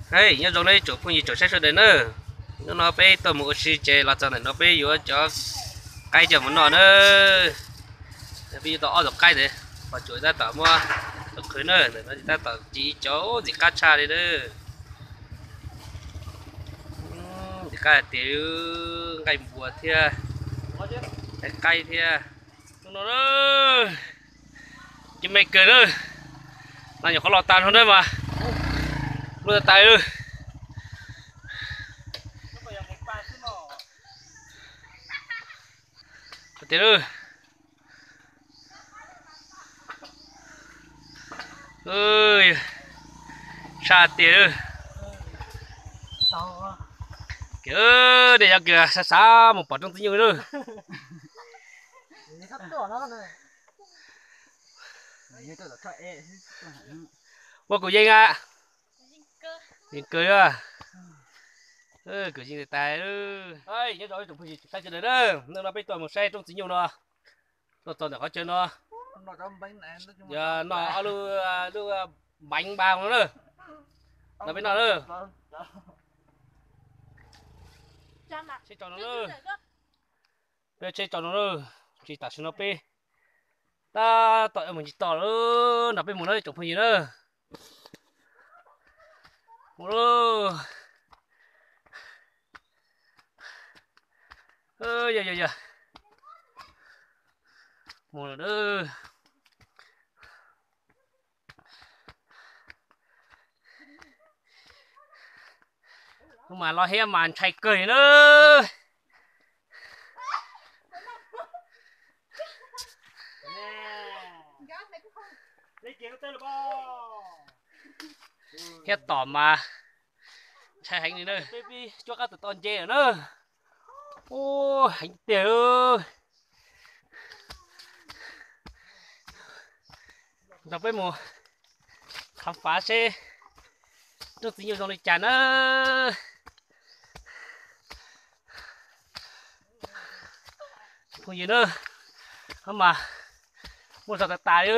Hej, nyob zoo nej tsoom phooj ywg tsoom saib sawv daws na. Hnub no peb tuaj mus ua si ces los txog ntawm no peb yuav cov qaib coj mus noj na. Peb yuav tau ob tug qaib ntawd, pom tsuas tab tom muab cov qhwv na, ntawm no ces tab tom ci cov ntxim qab tshaj li na. Ntxim qab hais tias nqaij npua thiab, nqaij qaib thiab. Hnub no na, ces me kawg na, no nyuam qhuav los tas no na mas, luaj tas tas. Tias sab tiag. Ces nej cov kws xav xav mus pom Roob Txiv Nyuj na, ua kuv yeej a, yeej kawg, kuv yeej tas. Nyob zoo tsoom phooj ywg saib sawv daws na, hnub no peb tuaj mus saib Roob Txiv Nyuj no, tuaj txog ntawm qhov chaw no, yog noj ob lub, lub npeev npau no na, no peb noj na. Tsheb tso no na, peb tsheb tso no na, tsis tam sim no peb tab tom mus tsis tau lawm, nrog peb mus na tsoom phooj ywg na. Mus lauj. Yog yog yog, mus lawm na. Hnub mas los hiab mas ntshai kawg li na. Thiab tom mas ntshai heev li na, peb pib cuab qab tawm tau nce lawm na. Ub, heev tiag. Nrog peb mus khám phá seb Roob Txiv Nyuj zoo li cas na. Phooj ywg na, mas muaj zog tas tas li.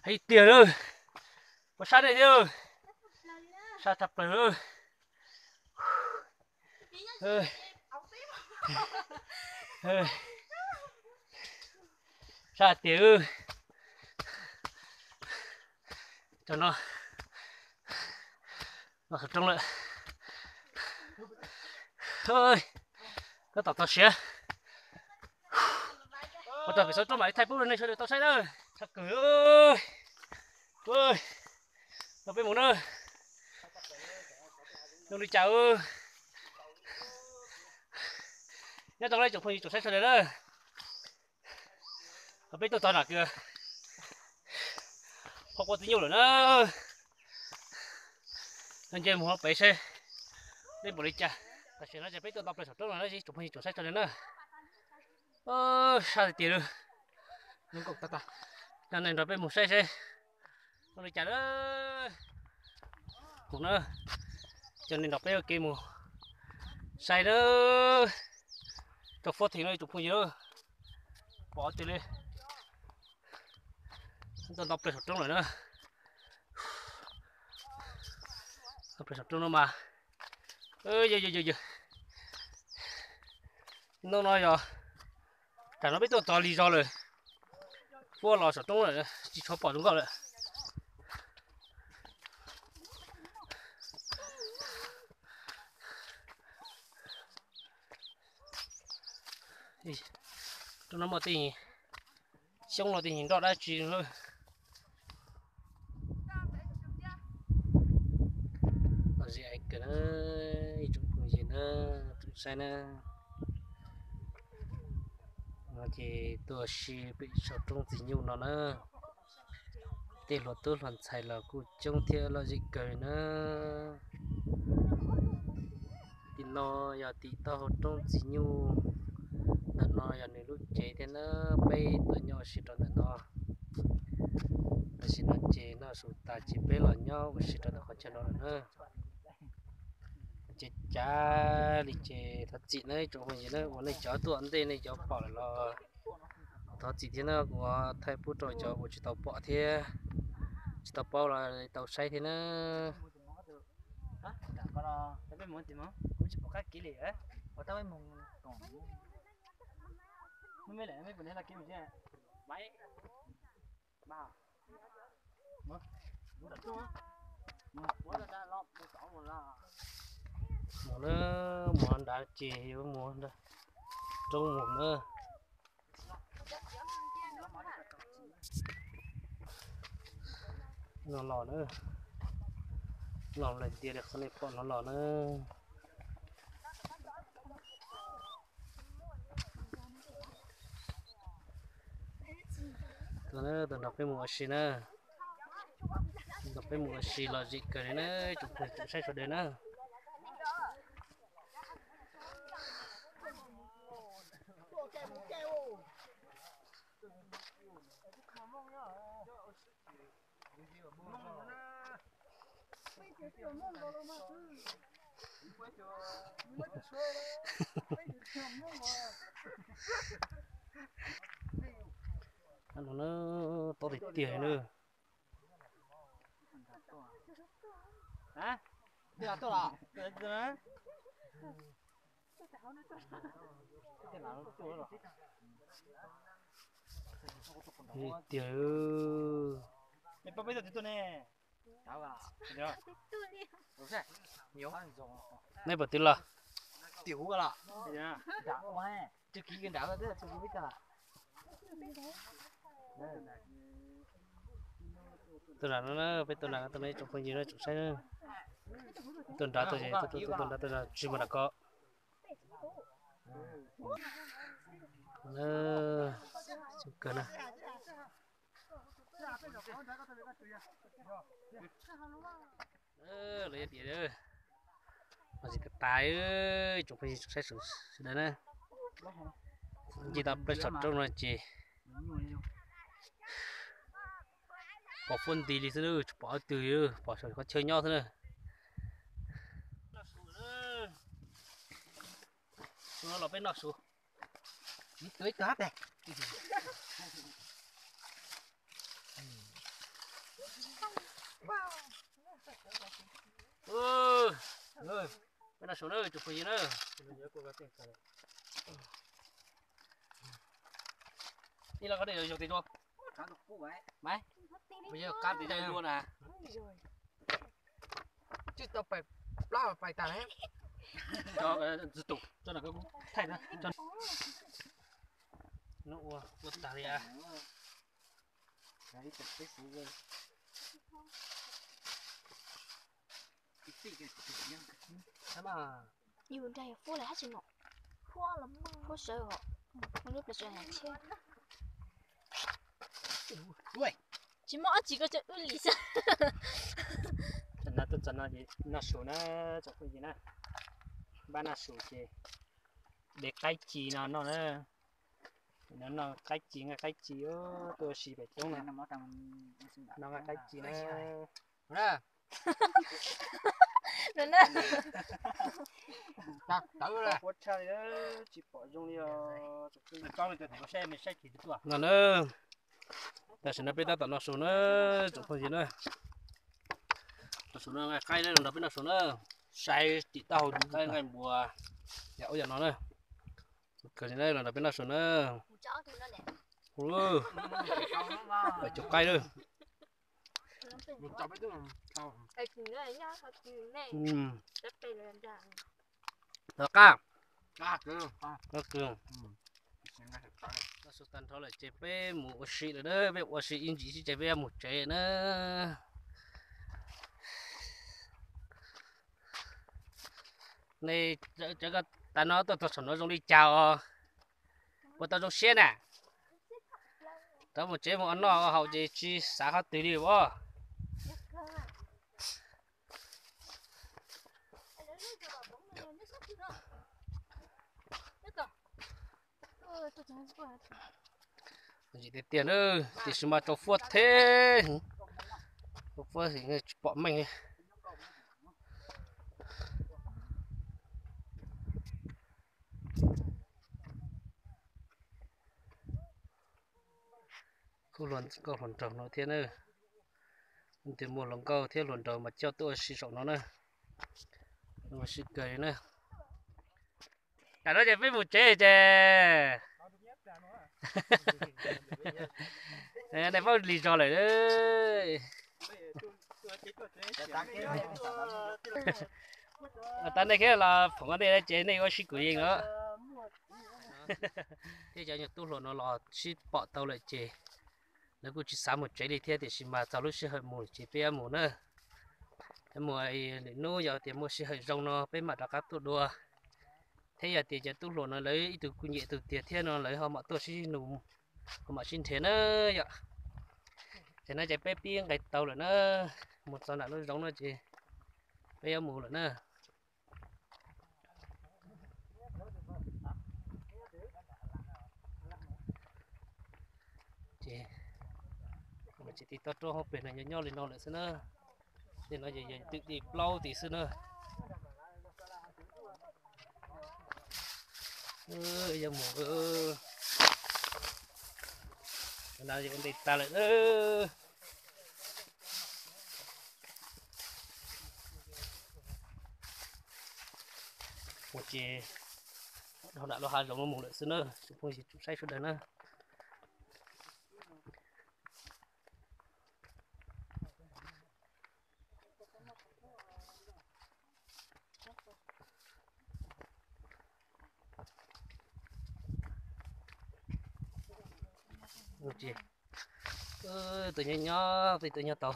Hais tiag, ua sab nej thiab, sab tshaj plaws. Sab tiag. Cov no los xov tooj lawm. Tab tom txog siav. Ua rau pem xov tooj mam li thaij pub rau nej sawv daws tau saib na. Tshaj kawg. Los peb mus na. Zoo li cas? Nyob zoo nej tsoom phooj ywg tsoom saib sawv daws na. Peb tuaj txog nram kws qhov quav txiv nyuj lawm na. Nce mus pem seb nej pom li cas. Tam sim no ces peb tuaj nto plaws saum roob no na, tsoom phooj ywg tsoom saib sawv daws na. Sab tiag tiag li. Coj nej nrog peb mus saib seb zoo li cas na. Mus na, coj nej nrog peb ua ke mus saib na. Rau fuab theem no tsoom phooj ywg na. Pom tiag li. Tuaj nto plaws saum roob lawm na. Nto plaws saum roob no mas, yog yog yog yog, hnub no yog tam no peb tuaj txog lig zog lawm. Fuab los saum roob lawm tsis tshua pom zoo nkauj lawm. Roob no muaj tej xyoob no tej nroj dab tsi. Los zim ais kawg na, ib tsoom phooj ywg na, tsoom saib na. No ces tuaj si pem saum roob txiv nyuj no na. Tej hluas tub hluas ntxhais los kuj coob thiab lom zem kawg na. Tim no yog tim taub hau roob txiv nyuj. Ntawm no yog nws lub tsev thiab na, peb tuaj nyob ua si rau ntawm no. Tam sim no ces noj su tas ces peb los nyob ua si rau ntawm qhov chaw no lawm na. Ces cas li ces thov txim na tsoom phooj ywg na, uas nej cov tuaj ntej nej cov pom lawm los thov txim thiab na, kuv thaij pub rau cov uas tsis tau pom thiab tsis tau paub los tau saib thiab na. Mus na, mus nrad ces yuav mus nrad, roob mus na. No los na, los lawm tiag li qhov nej pom no los na. Tuaj na, tuaj nrog peb mus ua si na. Nrog peb mus ua si lom zem kawg li na, tsoom phooj ywg tsoom saib sawv daws na. Tob tiag tiag na. Tiag. Nej pom twg los? Tuaj nram no na, peb tuaj nram no, tuaj no ib tsoom phooj ywg no tsoom saib na. Tuaj nrad tuaj, tuaj nrad tuaj, tsis mus nram ko. Kawg na. Lawv yog tias no tsis tas tas, tsoom phooj ywg tsoom saib sawv daws na, nce tau plaws saum roob no ces pom fuab nti li xwb na, tsis pom qhov twg li, pom saum qhov chaw nyob xwb na. Los peb noj su. Peb noj su na tsoom phooj ywg na. Ib los koj yog tis dua, mas yog qab tis dua na. Tsis tau pais plab pais tas lawm. Tus thaij no ua ua tag li. Yus nrag yog fuab lawm hab tsis nom. Fuab sawv os, muaj lub pes sawv hais thiab. Tsis muaj ob tsis ko tso wb li xwb. Tam no tuaj txog no ces noj su na, tsoom phooj ywg na. Npaj noj su ces de qaib ci no noj na. No noj qaib ci, nqaij qaib ci, tuaj ua si pem roob no. No nqaij qaib ci na. Tawv tshaj li, tsis pom zoo li os. No na, tam sim no peb tab tom noj su na, tsoom phooj ywg na. Noj su no nqaij qaib na, los nrog peb noj su na. Saib tim taub hau qaib nqaij npua, yam ub yam no na. Kawg li na, los nrog peb noj su na. Pais cov qaib na. Qab. Noj su tag nrho lawm ces peb mus ua si lawm na, peb ua si ib ntsis xwb ces peb mus tsev na. Nej, cov koj tas no tuaj txog saum no zoo li cas os? Puas tau zoo siab na? Rov mus tsev mus ua noj ua haus ces tsis xav qhov twg li os. Tiag tiag na, tiam sis mas tsaus fuab thiab, tsaus fuab tsis pom meej li. Tub hluas nkauj hluas nraug no thiab na. Tias muaj hluas nkauj thiab hluas nraug mas coj tuaj ua si saum no na. Ua si kawg li na. Tam no ces peb mus tsev ces, nej paub li zog lawm. Tab nej thiab los phoom nej ces nej ua si kuv yees los. Thiab cov nyuag tub hluas no los sib pom tau lawm ces lawv kuj tsis xav mus tsev li thiab, tiam sis mas txog lub sij hawm mus ces peb yuav mus na. Peb mus lwm hnub yog tias muaj sij hawm zoo no peb mam rov qab tuaj dua. Thiab yog tias cov tub hluas no lawv ib tug kuj nyiam tus tiag thiab no lawv ho mam tuaj sib nug, ho mam sib nrhiav na yom. Ces no ces peb pib nqis tau lawm na, mus txog nram lub zoov no ces peb yuav mus lawm na. Ces tsis tib toj roob hauv pes no nyob nyob li no lawm xwb na. Tej no yog twm tim plaub tim xwb na. Yuav mus, no yuav nqis tag lawm. Mus ces dhau nram lub hav zoov no mus lawm xwb na, tsoom phooj ywg tsoom saib sawv daws na. Tus nyob nyob, tus nyob tau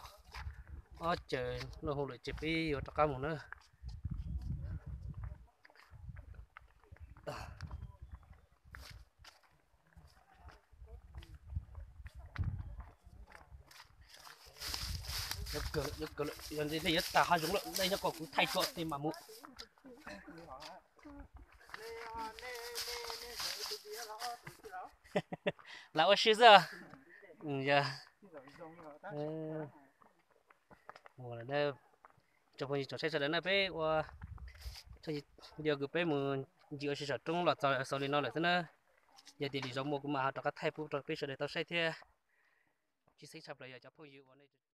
ob caws noj hu lawm ces peb yuav rov qab mus na. Yog nej yuav tag hav zoov lawm nej nyob kom kuv thaij tso tes mam mus. Lam ua si xwb. Yog tsoom phooj ywg tsoom saib sawv daws na, peb ua, yog kws peb mus ncig ua si saum roob los txog xaus li no lawm xwb na. Yog tias lwm zaus muaj kuv mam ho rov qab thaij pub rau peb sawv daws tau saib thiab. Tshwj xeeb tshaj plaws yog cov phooj ywg uas nej